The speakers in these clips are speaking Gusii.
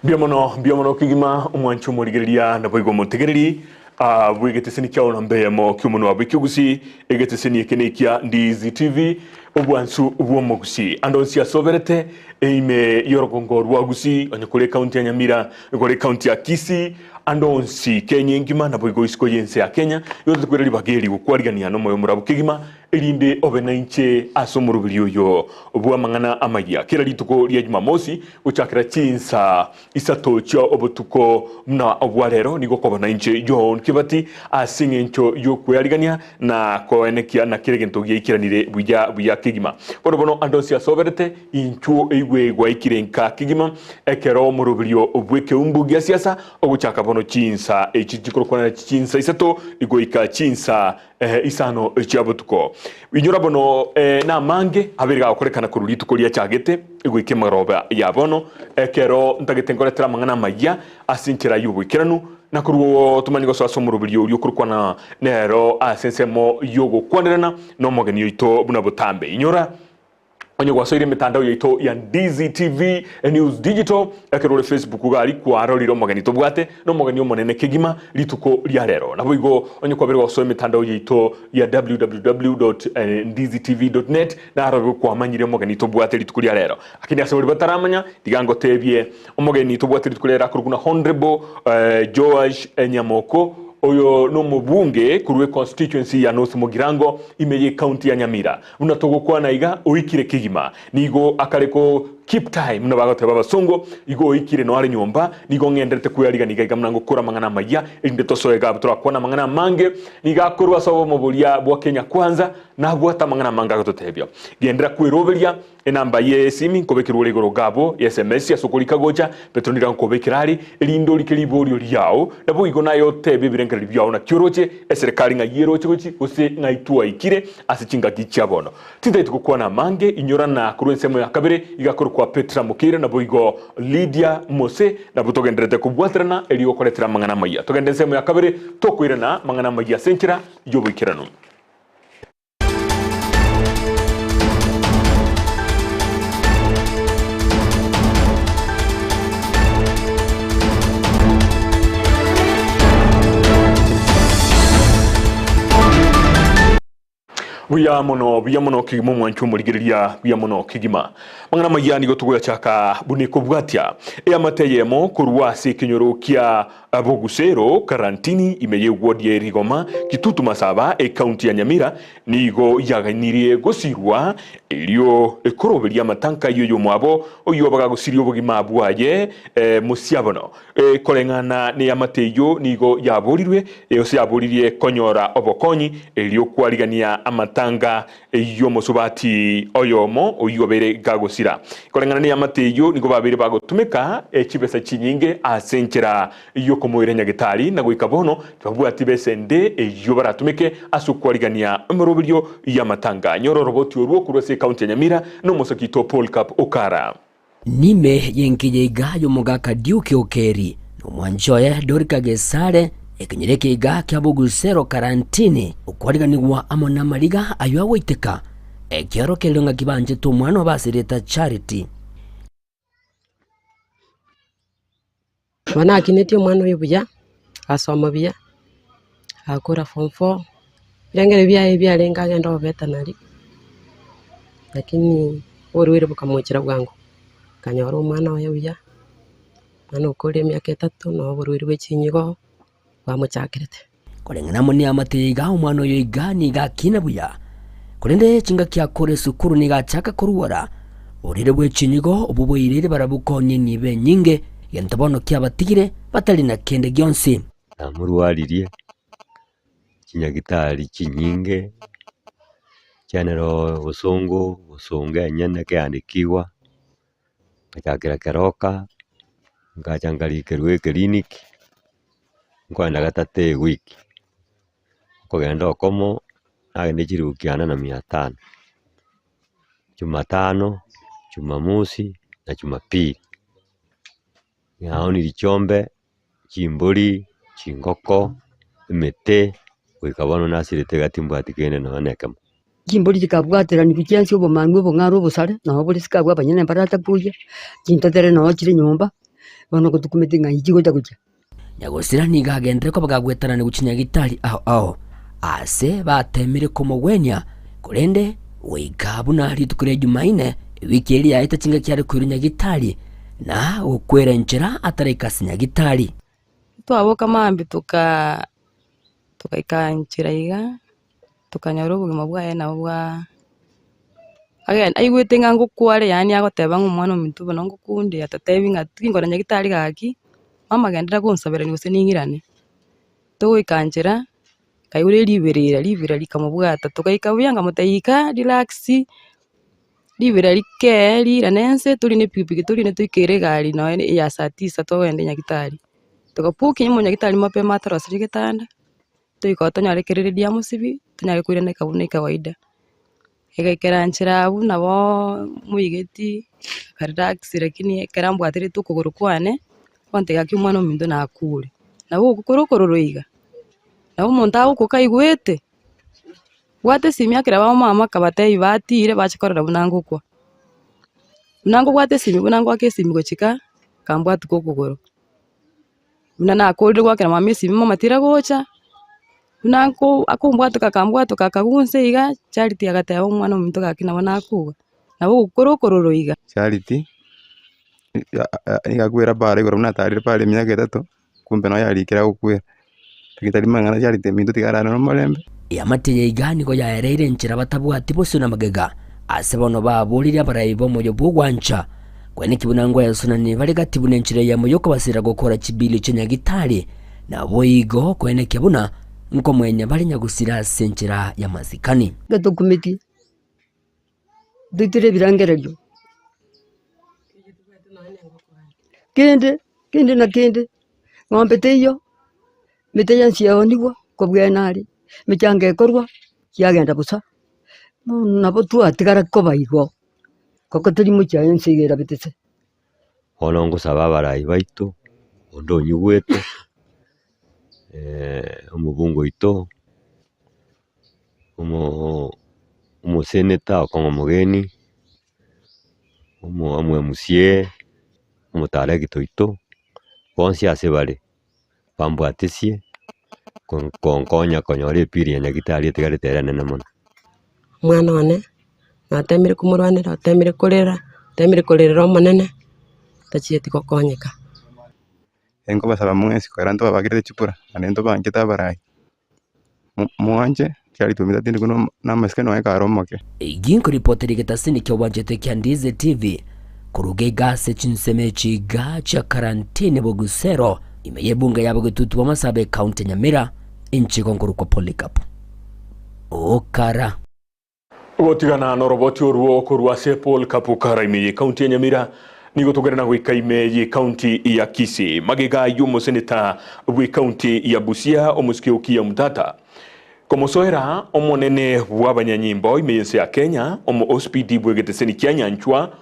Mbuya mono, mbuya mono kegima, omwanchi omorigereria naboigo omotegereri ah, bw'egeteseni kiao namba eyemo ki'omonwa bw'ekegusii, egeteseni eke nekia Ndiizi TV, obwansu bw'omogusii. Ande onsi ase oberete, eime y'orogongo rwa Gusii, onye kore ekaunti ya Nyamira, kore ekaunti ya Kisii, ande onsi Kenya engima naboigo isiko y'ense ya Kenya, igo tokwera ribaga eri gokwarigania nomoyo omorabu kegima, erinde obe nainche ase omoroberi oyo bw'amang'ana amayia kera rituko ria Jumamosi gochakera chinsa isato chia obotuko buna obwa rero nigo okoba nainche John Kibati ase eng'encho y'okwearigania na koenekia na kera egento giaikeranire buya buya kegima. Bono bono ande onsi ase oberete inchuo eigwe gwaikire nka kegima ekero omoroberio bw'ekeumbu gia siasa ogochaka bono chinsa echi chikorokwana chinsa isato goika chinsa Isano chia botuko. Inyora bono namange abeire gagokorekana korwa rituko riachagete goika emaroba ya bono, ekero ntagete nkoretera amang'ana amayia ase enchera y'oboikeranu, na korwa tomanye gosoa ase omoroberio oria okorokwana nero ase ensemo y'ogokwanerana nomogeni oito buna botambe. Inyora Onye gwasoire emetandao yaito ya Ndizi TV News Digital, ekero ore Facebook iga aria kwarorire omogeni tobwate, nomogeni omonene kegima rituko ria rero. Naboigo onye kwabire gosoa emetandao yaito ya www.ndizitv.net naro kwamanyire omogeni tobwate rituko ria rero. Lakini ase baria bataramanya, tiga ngotebie omogeni tobwate rituko ria rero akorokwa na Honourable Joash Nyamoko, oyo nomobunge korwa econstituency ya North Mugirango ime ye county ya Nyamira. Buna togokwana iga, oikire kegima. Nigo akare ko keep time buna bagoteba abasongo, igo oikire noare nyomba, nigo ng'enderete kwearigania iga iga buna ngokora amang'ana amayia, erinde tosoe iga abwo torakwane amang'ana amange. Nigo akorwa ase obomo boria bwa Kenya Kwanza, nabwate amang'ana amange agototebia. Genderera kweroberia enamba ye esimi nkobekerwe ore igoro iga abwo ya sms ase okorika gocha, Petronila nkobekere are, erinde orike riborio riao, naboigo naye otebe ebirengererio biao naki oroche eserekari ng'ai eroche gochi gose ng'ai twaikire Ase chingaki chia bono tintageti gokwana amange, inyora na korwa ensemo ya kabere iga korokwa Petra Mokeira naboigo Lydia Mose, nabwo togendererete kobwaterana erio gokoretera amang'ana amayia. Togende ensemo ya kabere tokoirana amang'ana amayia ase enchera y'oboikeranu. Buya mono, buya mono kegima omwancho omorigereria, buya mono kegima. Mang'ana amaya nigo togoyachaka buna ekobwatia. Eamate eyemo korwa ase ekenyoro kia Bogusero, Karantini, ime y'eward ya Rigoma, Kitutu Masaba, ecounty ya Nyamira, nigo yaganirie gosirwa erio ekoroberia amatanka y'oyomwabo oyio bagagosiria obogima bwaye mosiabono. Koreng'ana neamate eyio nigo yaborirwe, gose yaboririe konyora obokonyi, erio kwarigania amatanga y'omosubati oyomo oyio obeire gagosira. Koreng'ana neamate eyio nigo babeire bagotumeka chibesa chinyinge ase enchera y'okomoira nyagetari, na goika bono tibabwati besa ende eyio baratumeke ase okwarigania emeroberio y'amatanga. Nyora oroboti orwo korwa ase ekaunti ya Nyamira nomosaki oito Paul-Cup Okara. Nime y'enkiya iga y'omogaka Duke Okeri na omwanchi oye Dorika Gesare, ekenyoro ekeiga kia Bogusero Karantini, okwariganigwa amo namariga ayio agoiteka, ekiorokererio ng'aki banchete omwana obo ase erieta Charity. Bono nakinetie omwana oyo buya, agasoma buya, agakora form four, ebirengererio biaye biarenge agende obovetenary, lakini oborwaire bokamochera bwango, akanyora omwana oye buya, omwana okorire emiaka etato na oborwaire bwa chinyigo bwamochakerete. Koreng'ana amo neamate iga omwana oyo iga nigo akina buya, korende chingaki akore esukuru nigo achaka korwara. Oborwaire bwe chinyigo obwo boireire barabwo konya enibo enyinge, gento bono kiabatigire batari na kende gionsi. Namorwaririe chinyagitari chinyinge, chianero obosongo, obosongo enyene ekeandikigwa, ngachakera keroka, ngacha nkarikerwa eclinic. Nkoenda gatato ewiki, okogenda okomo nagende chilifu kianda na mia tano, jumatano, jumamosi na jumapili. Naonirie chiombe, chimbori, chingoko, emete, goika bono nasirete iga timbwati kende nonya na ekemo. Chimbori chikabwateranigwa chiansi obomanu obong'are obosare, nabo bore isiko abwo abanyene mbarata koyia, chintetere noo chire nyomba. Bono gotokumeti ng'a inki gocha gochia. Nyagosira nigo agenderere koba gagwetananigwa chinyagitari ao ao, aase bateemire komogwenia, korende goika buna rituko ria Jumaine ewiki eria yaete chingaki are koirwa nyagitari, na gokwera enchera ataraika ase nyagitari. Twaboka mambia toka togaika nchera iga, tokanyora obogima bwaye nabo bwa agende aigwete ng'a ngokwa are yaani agoteba ng'a omwana ominto bono ngokunde atotebi ng'a tingora nyagetari gaki, mama genderera gonsaberania gose ning'irane. Togoika nchera, nkaigwa riberera, riberera rikamobwata, togaika buya nkamotebia ika relax, riberera rikee rirane nse torine epikipiki torine toikere egari nonye ya saa tisa togende nyagetari. Togabokia omonyagetari mapema atoroserie egetanda. Toika tonyare kereri amosibi, tonyare koirana eka buna ekawaida. Egaikera nchera abwo naboo moigeti, aka relax lakini ekero ambwaterete okogoro kwane, agontebia gaki omwana ominto nakure. Nabo ogokora okororo iga, nabo omonto agokwa kaigwete, bwata esimi akera bamama akabatebia batire bache korora buna ngokwa. Buna nkobwata esimi buna ngoaka esimi gochika, akambwatuka okogoro. Buna nakorire goakera mama esimi mama tira gocha, buna nko akombwatoka akambwatoka akagunsa iga, Charity agateba omwana ominto gaki nabo nakoga, nabo ogokora okororo iga. Charity, nigo akwera bara igoro buna atarire bara emiaka etato, kumbe nonya yarikire agokwera. Lakini tari mang'ana Charity ominto tiga arare nomorembe. Eamate ya iga nigo yaereire enchera batabwati bosio na magega, ase bono baboririe abarai b'omoyo bw'ogwancha. Kweneki buna ngoesunani bare gati buna enchera eyemo y'okobasira gokora chibilio chia nyagitari, naboigo koenekia buna nkomwenya bare nyagusira ase enchera y'amasikani. Gatokumetie, toitire ebirengererio, kende, kende na kende, ng'ombe teiyo, emete yonsi yaonigwa, kobwena are, emechango ekorwa, kiagenda bosa, bono nabo twatigara koba igo, ngoko teri mochie aye ense iga erabete se. Bono ngosaba abarai baito, onde onyigwete, omobunge oito, omoo omoseneta okong'a omogeni, omo omo MCA, omotaregete oito, bonsi ase bare, bambwatesie kon konkonya konyora epiri ya nyagetari etigarete ere enene mono. Omwana one, natemire komorwanera, otemire korera, otemire korerera omonene, tachieti gokonyeka. Nkobasaba mwensi kera ntobabakere chikura, naende ntobanchete abarai. Mwanche, Charity ominto atindekwe na amasike nonya ekare omoke. Eyio nkoripotera egetasini ki'obwanchete kia Ndizi TV koruga iga ase chinsemo echi iga chia Karantini Bogusero ime y'ebunge ya Bogetutu bw'Amasaaba ekaunti ya Nyamira inche igo nkorokwa Polycarp Okara. Gotigana noroboti orwo korwa ase Paul Kapukara ime y'ekaunti ya Nyamira nigo togerena goika ime y'ekaunti ya Kisii. Magega y'omoseneta bw'ekaunti ya Busia omosike Okiya Omtata komosoera omonene bw'abanyanyimbo ime y'ense ya Kenya omo OCPD bw'egeteseni kia Nyanchwa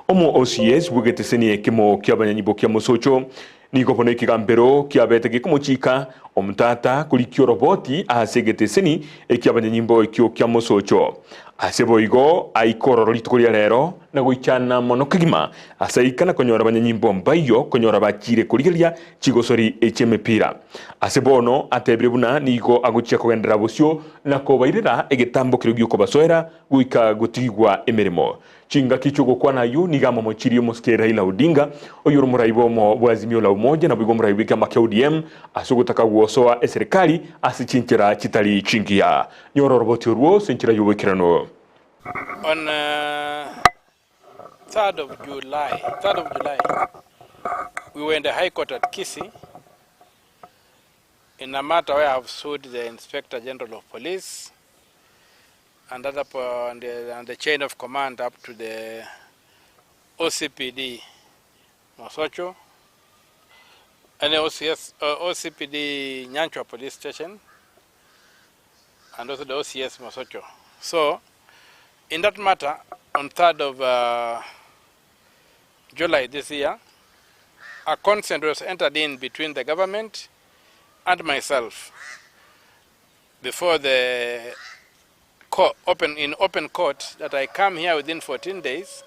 omo OCS bw'egeteseni ekemo ki'abanyanyimbo kia Mosocho Nigo bono ekegambero kiabete gekomochika omotata korikia oroboti ase egeteseni eki'abanyanyimbo ekio kia mosocho. Ase boigo aike ororo rituko ria rero na goichana mono kegima ase aika na konyora abanyanyimbo mbaiyo konyora bachiire korigereria chigosori echi'emepira. Ase bono atebire buna nigo agochia kogenderera bosio na kobairera egetambo keria gi'okobasoera goika gotigigwa emeremo. Chingaki chi'ogokwana ayio nigo amomochirie omosike Raila Odinga, oyore omorai bw'omo bwa Azimio la Umoja naboigo omorai bw'ekiama kia ODM ase ogotaka gwosoa eserekari ase chinchera chitari chingiya. Nyora oroboti orwo ase enchera y'oboikeranu. On 3rd of July, 3rd of July, we were in the High Court at Kisii in a matter where I have sued the Inspector General of Police and other and the, and the chain of command up to the OCPD Mosocho and the OCS, OCPD Nyanchwa Police Station and also the OCS Mosocho. So, in that matter, on 3rd of July this year, a consent was entered in between the government and myself before the court, open, in open court that I come here within 14 days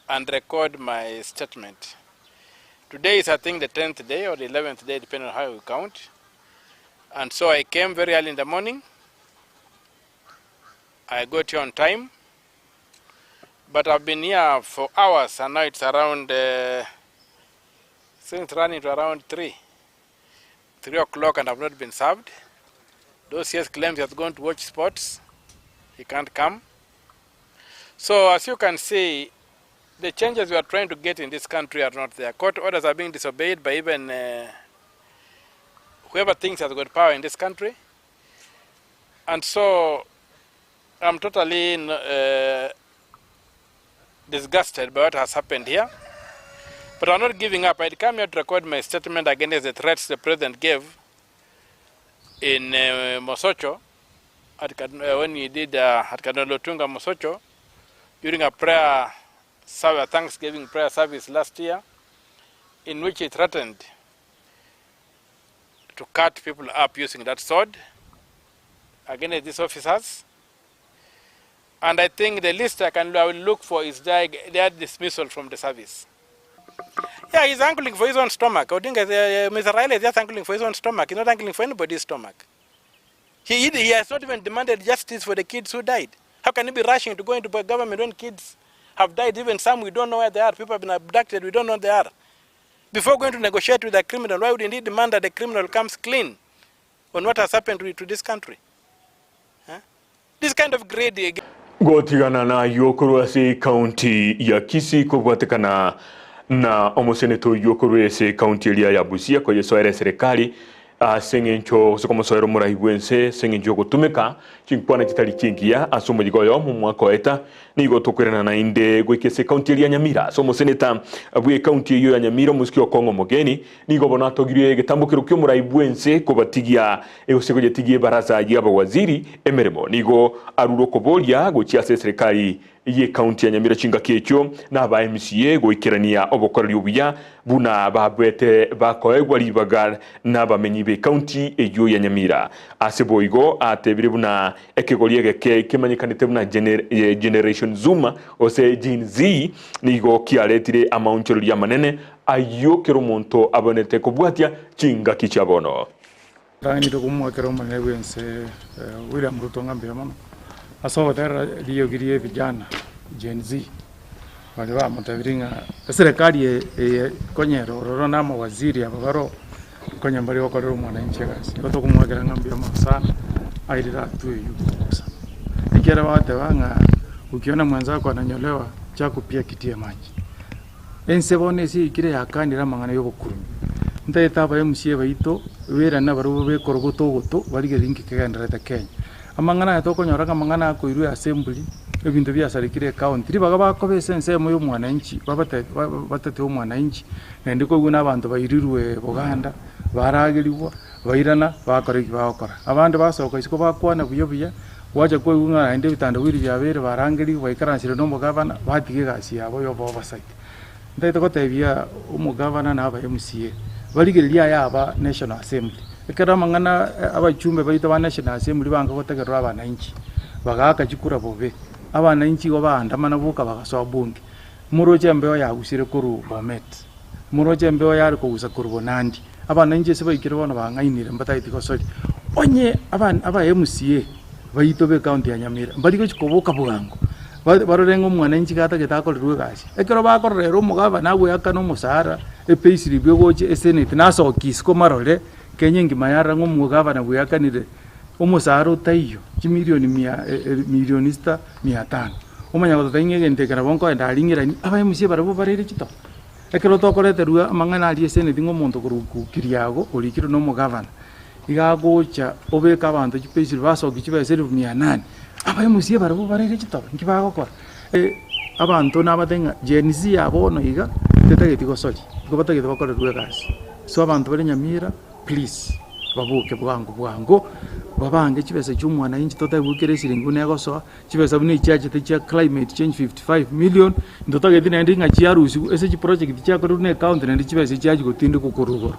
and record my statement. Today is I think the 10th day or the 11th day depending on how you count. And so I came very early in the morning. I got here on time. But I've been here for hours and now it's around, uh, since running to around 3. 3 o'clock and I've not been served. Those years claims he has gone to watch sports. He can't come. So as you can see, the changes we are trying to get in this country are not there. Court orders are being disobeyed by even uh, whoever thinks has got power in this country. And so I'm totally uh, disgusted by what has happened here. But I'm not giving up. I'd come here to record my statement against the threats the president gave in uh, Mosocho at, uh, when he did uh, at Cardinal Otunga Mosocho during a prayer, a Thanksgiving prayer service last year, in which he threatened to cut people up using that sword against these officers. And I think the least I can I will look for is their, their dismissal from the service. Yeah, he's angling for his own stomach. Odinga, uh, Mr. Raila is just angling for his own stomach. He's not angling for anybody's stomach. He, he has not even demanded justice for the kids who died. How can he be rushing to go into government when kids have died? Even some we don't know where they are. People have been abducted. We don't know where they are. Before going to negotiate with a criminal, why wouldn't he demand that the criminal comes clean on what has happened to, to this country? Huh? This kind of greed. Gotigana nayo korwa ase ekaunti ya Kisii kobwatekana na omoseneto oyio korwa ase ekaunti eria ya Busia koyesoera eserekari ase eng'encho gose komosoera omorai bwense ase eng'encho yogotumeka chinkwana chitari chingiya ase omoyiga oyomo omwaka oeta nigo tokoirana naende goika ase ekaunti eria ya Nyamira ase omoseneta bwe ekaunti eyio ya Nyamira omosike Okong'o Omogeni nigo bono atogirie egetambokero kia omorai bwense kobatigia gose koyetigia ebaraza ya abawaziri emeremo nigo arure okoboria gochia ase eserekari y'ecounty ya Nyamira chingaki echio na aba MCA goikerania obokoreri obuya buna babwete bakoegwa ribaga nabamenyi b'ecounty eyio ya Nyamira. Ase boigo atebire buna ekegori egeke kemanyekanete buna Generation Zuma gose Gen Z nigo kiaretire amaonchoreria amanene ayio kera omonto abwenerete kobwatia chingaki chia bono. Ntang'anire komoakera Omonene bw'ense William Ruto ng'a mbuya mono ase ogoterera riogi ria vijana Gen Z baria bamotebirie ng'a eserekari eye konyera ororo na amawaziri aba baroo konya mbari gokorera omwananchi egasi. Igo tokomoakera ng'a mbuya mono sana airire hatua eywo bosa. Ekiagera bagoteba ng'a ukiona mwenzako ananyolewa chako pia kitie maji. Ense bono ase eikire yakanire amang'ana y'obokurumi. Ntagete aba MCA baito berane nabarabwo bekorogoto ogoto barigererie inki kegendererete Kenya. Amang'ana aya tokonyora ng'a amang'ana akoirwa eassembly, ebinto biasarekire ecounty, ribaga bakoba ase ensemo ya omwananchi babate batete omwananchi naende koigwa na abanto bairirwe Boganda, baragerigwa, bairana bakora eki bagokora. Abande basoka isiko bakwana buya buya, gwacha koigwa ng'a naende ebitandawiri biabeire barangerigwe baikaransire na omogavana, batiga egasi yabo ya oboversight. Ntagete gotebia omogavana na aba MCA, barigererie aya aba National Assembly. Ekero amang'ana abachumbe baito ba National Assembly banga gotegerera abananchi, bagaaka chikura bobe, abananchi igo baandamana boka bagasoa bunge. Moroche embeo yagusire korwa Bomet, moroche embeo yare kogusa korwa Bonandi, abananchi ase baikire bono bang'ainire mbatageti gosoria. Onye aba aba MCA baito b'ecounty ya Nyamira mbari gochi koboka bwango, ba barore ng'a omwananchi gatagete akorerwe egasi. Ekero bakorora ere omogavana agoeakana omosara, epayslip egocha esenate nasokia isiko marore, Kenya engima yarora ng'a omogavana bweakanire omosara otaiyo chimilioni mia milioni sita mia tano. Omanya gototebia ng'a egento eke nabo nkoenda aria ng'irani, aba MCA barabwo bareire chitobe. Ekero tokoreterwa amang'ana aria eseneti ng'a omonto korwa Kiriago orikirwe na omogavana, iga agocha obeke abanto chipayslip basokia chibesa elifu mia nane, aba MCA barabwo bareire chitobe, nki bagokora? Abanto nabatebie ng'a Gen Z ya bono iga tetageti gosoria, igo batagete bakorerwe egasi. So abanto bare Nyamira please baboke bwango bwango, babange chibesa chia omwananchi totaigwe kera esiringi buna egosoa, chibesa buna echiachete chia climate change 55 million, ntotageti naende ng'a chiarusiwe ase chiproject chiakorerwe na ecounty naende chibesa echi chiachia gotindekwa korwa igoro.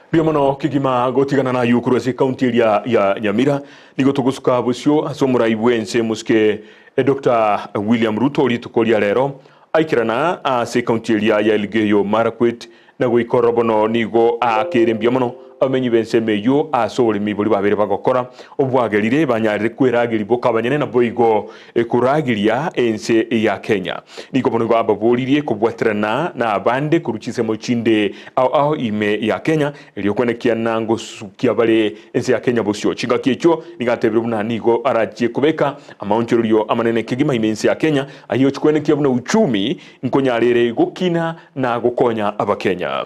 Mbuya mono kegima gotigana nayio korwa ase ekaunti eria ya Nyamira. Nigo togosuka bosio ase omorai bw'ense mosike Doctor William Ruto rituko ria rero. Aikerana ase ekaunti eria ya Elgeyo Marakwet na goika ororo bono nigo aakeire mbuya mono abamenyi b'ensemo eyio ase oboremi boria babeire bagokora obwagerire banyarire kwerageria boka abanyene naboigo korageria ense ya Kenya. Nigo bono igo ababoririe kobwaterana na abande korwa chinsemo chinde ao ao ime ya Kenya erio kwenekia na ngosukia bare ense ya Kenya bosio. Chingaki echio nigo atebire buna nigo arachie kobeka amaonchorerio amanene kegima ime ense ya Kenya Ayio chikwenekia buna uchumi nkonyarere gokina na gokonya Abakenya.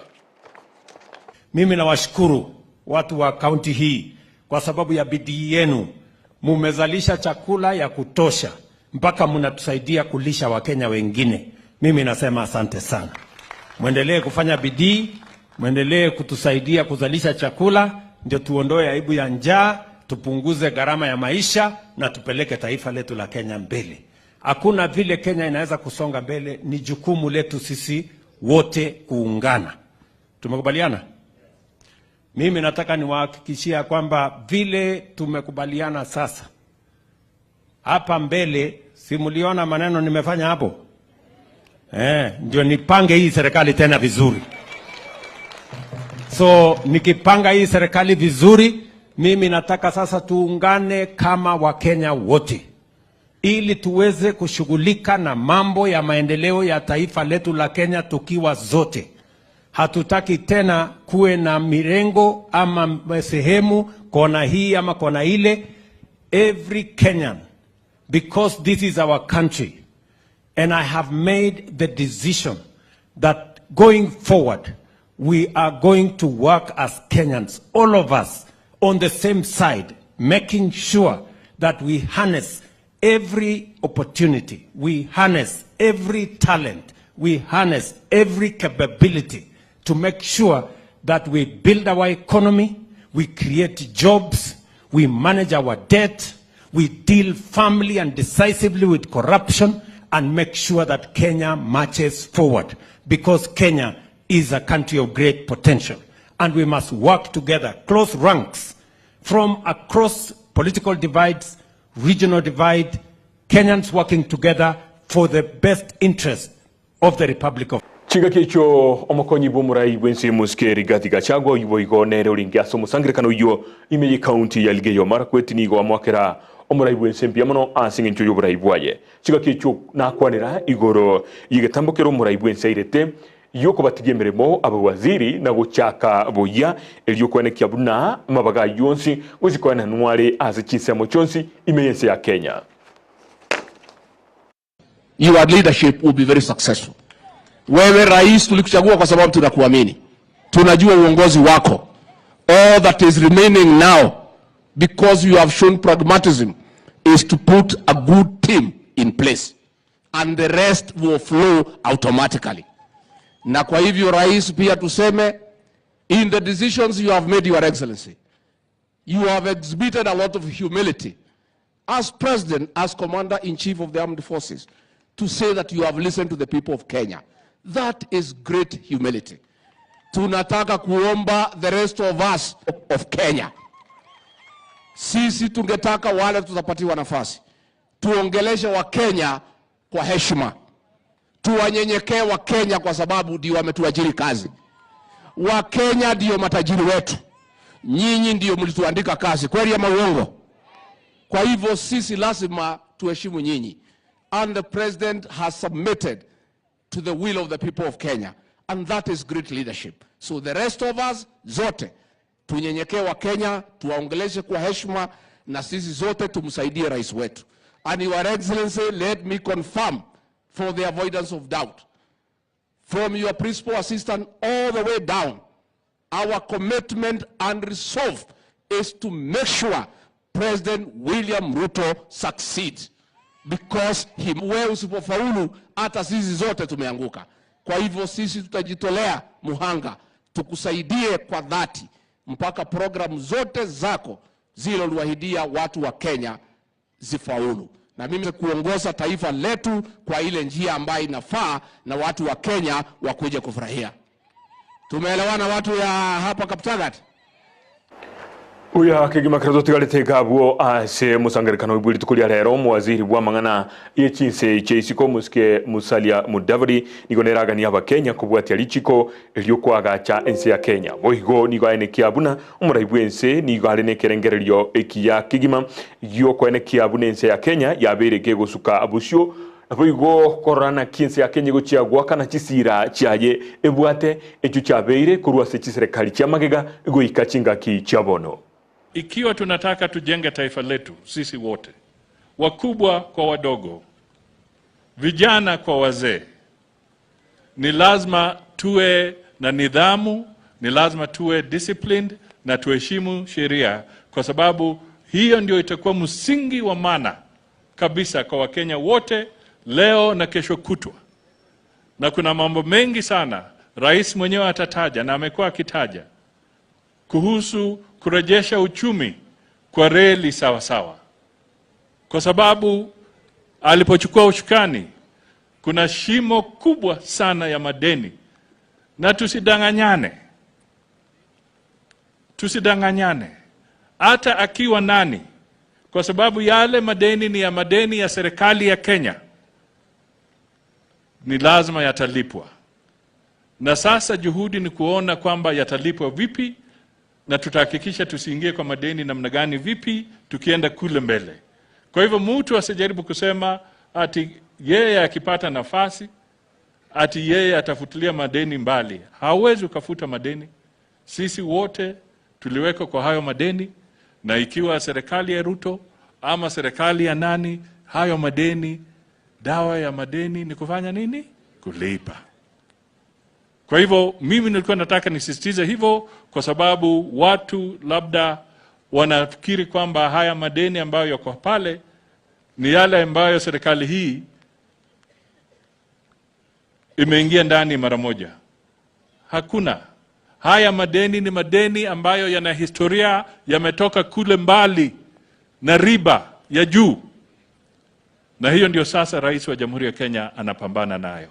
Mimi nawashukuru watu wa kaunti hii kwa sababu ya bidii yenu, mumezalisha chakula ya kutosha mpaka mnatusaidia kulisha Wakenya wengine. Mimi nasema asante sana. Mwendelee kufanya bidii, mwendelee kutusaidia kuzalisha chakula, ndio tuondoe aibu ya njaa, tupunguze gharama ya maisha na tupeleke taifa letu la Kenya mbele. Hakuna vile Kenya inaweza kusonga mbele, ni jukumu letu sisi wote kuungana. Tumekubaliana? Mimi nataka niwahakikishia kwamba vile tumekubaliana sasa hapa mbele, si mliona maneno nimefanya hapo eh? Ndio nipange hii serikali tena vizuri. So nikipanga hii serikali vizuri, mimi nataka sasa tuungane kama Wakenya wote ili tuweze kushughulika na mambo ya maendeleo ya taifa letu la Kenya tukiwa zote. Hatutaki tena kuwe na mirengo ama sehemu kona hii ama kona ile. Every Kenyan, because this is our country and I have made the decision that going forward we are going to work as Kenyans, all of us on the same side, making sure that we harness every opportunity, we harness every talent, we harness every capability to make sure that we build our economy, we create jobs, we manage our debt, we deal firmly and decisively with corruption and make sure that Kenya marches forward because Kenya is a country of great potential and we must work together, close ranks from across political divides, regional divide, Kenyans working together for the best interest of the Republic of Chingaki echio omokonyi bw'omorai bw'ense y'omosike Rigathi Gachagua oyio boigo nere orenge ase omosangererekano oyio ime y'ecounty ya Elgeyo Marakwet nigo amoakera omorai bw'ense mbuya mono ase engencho y'oborai bwaye. Chingaki echio nakwanera igoro y'egetambo kere omorai bw'ense airete y'okobatigia emeremo abawaziri na gochaka boyia erio koenekia buna amabaga ayio onsi gochia koenanwa are ase chinsemo chionsi ime y'ense ya Kenya. Your leadership will be very successful. Wewe rais, tulikuchagua kwa sababu tunakuamini, tunajua uongozi wako. All that is remaining now because you have shown pragmatism is to put a good team in place and the rest will flow automatically. Na kwa hivyo rais, pia tuseme in the decisions you have made, your excellency, you have exhibited a lot of humility as president, as commander in chief of the armed forces, to say that you have listened to the people of Kenya. That is great humility. Tunataka kuomba the rest of us of Kenya, sisi tungetaka wale tutapatiwa nafasi tuongeleshe Wakenya kwa heshima, tuwanyenyekee Wakenya kwa sababu ndio wametuajiri kazi. Wakenya ndio matajiri wetu, nyinyi ndio mlituandika kazi, kweli ama uongo? Kwa hivyo sisi lazima tuheshimu nyinyi. And the president has submitted to the will of the people of Kenya and that is great leadership. So the rest of us zote tunyenyekee wa Kenya, tuwaongeleshe kwa heshima na sisi zote tumsaidie rais wetu. And your excellency, let me confirm for the avoidance of doubt from your principal assistant all the way down our commitment and resolve is to make sure President William Ruto succeeds because he, wewe usipofaulu hata sisi zote tumeanguka. Kwa hivyo sisi tutajitolea muhanga tukusaidie kwa dhati mpaka programu zote zako zile uliwahidia watu wa Kenya zifaulu, na mimi kuongoza taifa letu kwa ile njia ambayo inafaa na watu wa Kenya wakuje kufurahia. Tumeelewana watu ya hapa Kaptagat? Buya kegima kero totigarete iga abwo ase omosangererekano bwe rituko ria rero, omowaziri bw'amang'ana ye chinse chia isiko omosike Musalia Mudavadi nigo neraganie abakenya kobwatia richiko ri'okoagacha ense ya Kenya. Boigo nigo aenekia buna omorai bw'ense nigo are nekerengererio ekiya kegima gi'okoenekia buna ense ya Kenya yabeire kegosuka bosio Naboigo korora naki ense ya Kenya egochia goakana chisiira chiaye ebwate, echio chiabeire korwa ase chiserekari chia magega goika chingaki chia bono. Ikiwa tunataka tujenge taifa letu sisi wote, wakubwa kwa wadogo, vijana kwa wazee, ni lazima tuwe na nidhamu, ni lazima tuwe disciplined na tuheshimu sheria, kwa sababu hiyo ndio itakuwa msingi wa maana kabisa kwa Wakenya wote leo na kesho kutwa. Na kuna mambo mengi sana rais mwenyewe atataja na amekuwa akitaja kuhusu kurejesha uchumi kwa reli sawa sawa, kwa sababu alipochukua ushukani kuna shimo kubwa sana ya madeni, na tusidanganyane, tusidanganyane, hata akiwa nani, kwa sababu yale madeni ni ya madeni ya serikali ya Kenya, ni lazima yatalipwa. Na sasa juhudi ni kuona kwamba yatalipwa vipi, na tutahakikisha tusiingie kwa madeni namna gani, vipi tukienda kule mbele. Kwa hivyo mtu asijaribu kusema ati yeye akipata nafasi ati yeye atafutilia madeni mbali. Hauwezi ukafuta madeni. Sisi wote tuliwekwa kwa hayo madeni, na ikiwa serikali ya Ruto ama serikali ya nani, hayo madeni, dawa ya madeni ni kufanya nini? Kulipa. Kwa hivyo mimi nilikuwa nataka nisisitize hivyo, kwa sababu watu labda wanafikiri kwamba haya madeni ambayo yako pale ni yale ambayo serikali hii imeingia ndani mara moja. Hakuna. Haya madeni ni madeni ambayo yana historia, yametoka kule mbali na riba ya juu, na hiyo ndio sasa rais wa Jamhuri ya Kenya anapambana nayo.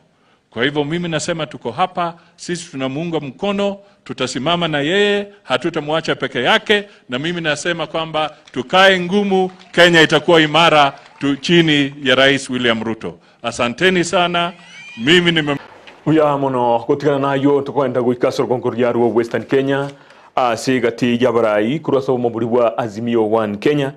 Kwa hivyo mimi nasema tuko hapa, sisi tunamuunga mkono, tutasimama na yeye, hatutamwacha peke yake. Na mimi nasema kwamba tukae ngumu, Kenya itakuwa imara tu chini ya Rais William Ruto. Asanteni sana, mimi nime Buya mono gotigana nayio tokoenda goika ase orogongo rwa rwa Western Kenya ase egati y'abarai korwa ase omobori bwa Azimio One Kenya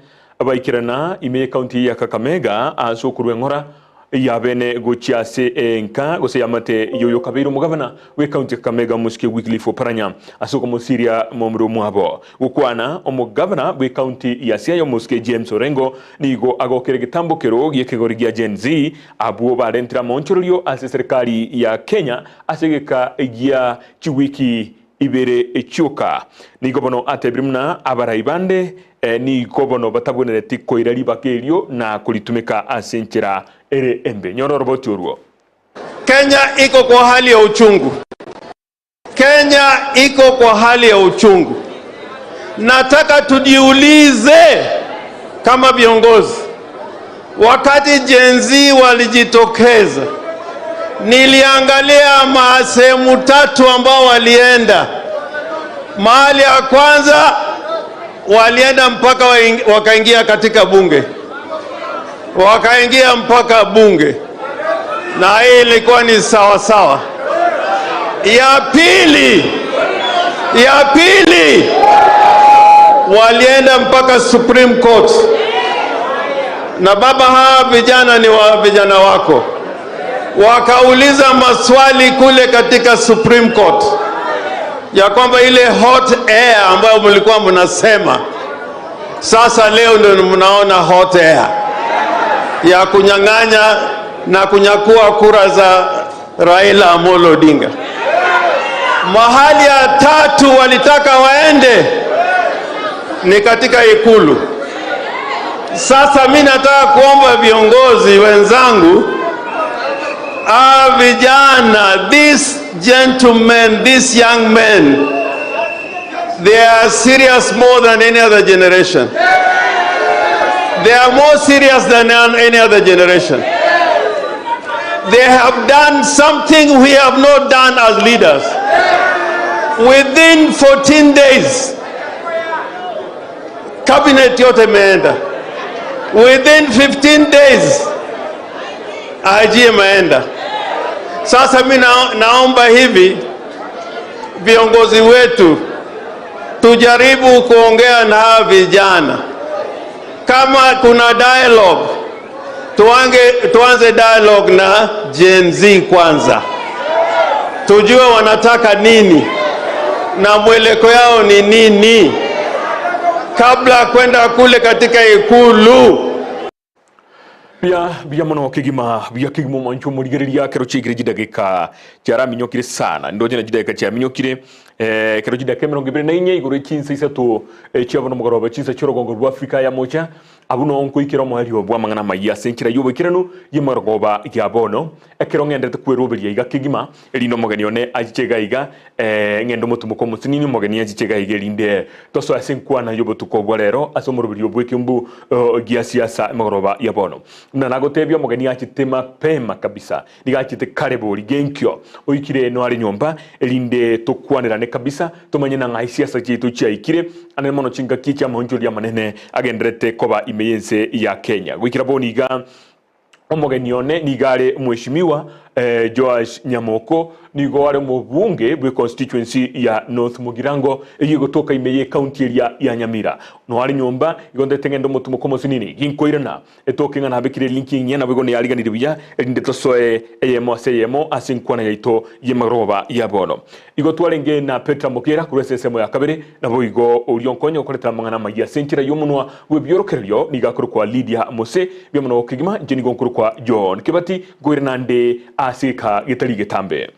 baikerana ime y'ekaunti ya Kakamega ase okorwa eng'ora yabene gochia ase enka gose eamate y'oyokabeire omogavana bw'ekaunti ya Kakamega Omosike Wycliffe Oparanya ase okomosiria momura omwabo. Gokwana omogavana bw'ekaunti ya Siaya Omosike James Orengo nigo agokera egetambokero gi'ekegori gia Gen Z abwo barentire amaonchorerio ase serikali ya Kenya ase egeka gia chiwiki ibere chioka. Nigo bono atebire buna abarai bande nigo bono batabwenereti koira ribaga erio na koritumeka ase enchera ere embe. Nyora oroboti orwo. Kenya iko kwa hali ya uchungu. Kenya iko kwa hali ya uchungu. Nataka tujiulize kama viongozi, wakati Gen Z walijitokeza, niliangalia sehemu tatu ambao walienda. Mahali ya kwanza walienda mpaka wakaingia katika bunge, wakaingia mpaka bunge, na hii ilikuwa ni sawa sawa. Ya pili, ya pili walienda mpaka Supreme Court, na baba, hawa vijana ni wa vijana wako, wakauliza maswali kule katika Supreme Court ya kwamba ile hot air ambayo mlikuwa mnasema, sasa leo ndio mnaona hot air ya kunyang'anya na kunyakua kura za Raila Amolo Odinga. Mahali ya tatu walitaka waende ni katika Ikulu. Sasa mi nataka kuomba viongozi wenzangu, ah, vijana, these gentlemen, these young men, they are serious more than any other generation. They are more serious than any other generation. They have done something we have not done as leaders. Within 14 days, Cabinet yote imeenda within 15 days, IG imeenda. Sasa mi na, naomba hivi viongozi wetu tujaribu kuongea na hawa vijana, kama kuna dialogue tuange, tuanze dialogue na Gen Z kwanza, tujue wanataka nini na mweleko yao ni nini kabla kwenda kule katika Ikulu. Buya buya mono kegima, buya kegima omwancho omorigereria ekero chiaikire chidageka chiaraminyokire sana. Ndoche na chidageka chiaminyokire eh, ekero chidageka emerongo ebere na inye igoro chinsa isato eh, chia bono mogoroba chinsa chi'orogongo rwa Afrika ya mocha abwo noo nkoikera omoerio bw'amang'ana amayia ase enchera y'oboikeranu y'emorogoba ya bono ekero ng'enderete kweroberia iga kegima erinde omogeni one achiche iga iga eh, ng'ende omotumoka omosinini omogeni achiche iga iga erinde tosoe ase enkwana y'obotuko bwa rero ase omoroberio bw'ekeumbu gia siasa emegoroba ya bono. Buna nagotebia omogeni achete mapema kabisa, nigo achete kare bori genkio, oikire eno are nyomba, erinde tokwanerane kabisa, tomanye na ng'ai siasa chiaito chiaikire, anene mono chingaki chi'amaonchoreria amanene agendererete koba ime y'ense ya Kenya. Goikera bono iga Omogeni one nigo are Mweshimiwa Joash Nyamoko, nigo are omobunge bwe constituency ya North Mugirango eyio egotoka ime ye county eria ya Nyamira. Noare are nyomba, igo ntete ng'ende omotumoka omosinini, ginkoirana etoke ng'a nabekire elinki enyia naboigo neyariganirie buya erinde tosoe eyemo ase eyemo ase enkwana yaito y'emarogoba ya bono. Igo twarenge na Petra Mokera korwa ase ensemo ya kabere, naboigo oria onkonye gokoretera amang'ana amayia ase enchera y'omonwa bw'ebiorokererio nigo akorokwa Lydia Mose, biamono kegima inche nigo nkorokwa John Kebati, nkoirana nde ase egeka getari getambe.